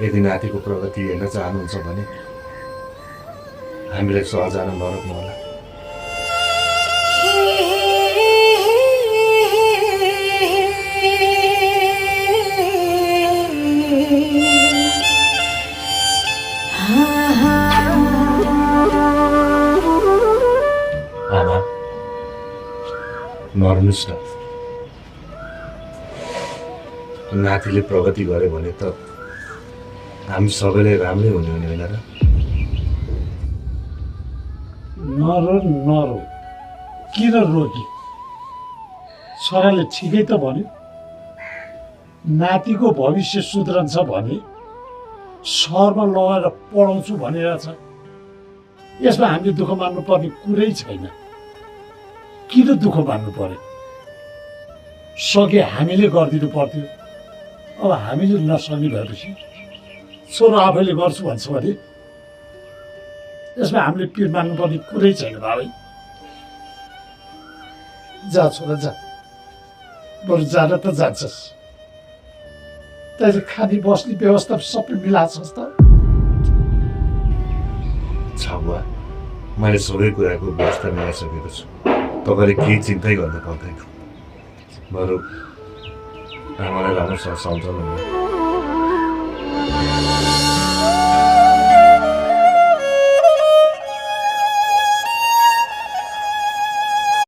यदि नातिको प्रगति हेर्न चाहनुहुन्छ भने हामीलाई सहजान नरोक्नु होला। आमा नर्नुहोस् न। नातिले प्रगति गर्यो भने त हामी सबैलाई राम्रै हुने होइन र? नरो किन रोकी? छोराले ठिकै त भन्यो। नातिको भविष्य सुध्रन्छ भने सहरमा लगेर पढाउँछु भनिरहेछ। यसमा हामीले दुःख मान्नु पर्ने कुरै छैन। किन दुःख मान्नु पर्यो? सके हामीले गरिदिनु पर्थ्यो। अब हामीले नसक्ने भएपछि छोरो आफैले गर्छु भन्छ भने यसमा हामीले पिर मान्नुपर्ने कुरै छैन बाबै। जा छोरा जा, बरु जान त जान्छस्, तैँले खाने बस्ने व्यवस्था सबै मिलाछस् त? बुवा, मैले सबै कुराको व्यवस्था मिलाइसकेको छु। तपाईँले केही चिन्तै गर्नु पर्दैन। बरु आमालाई राम्रोसँग सम्झाउनु।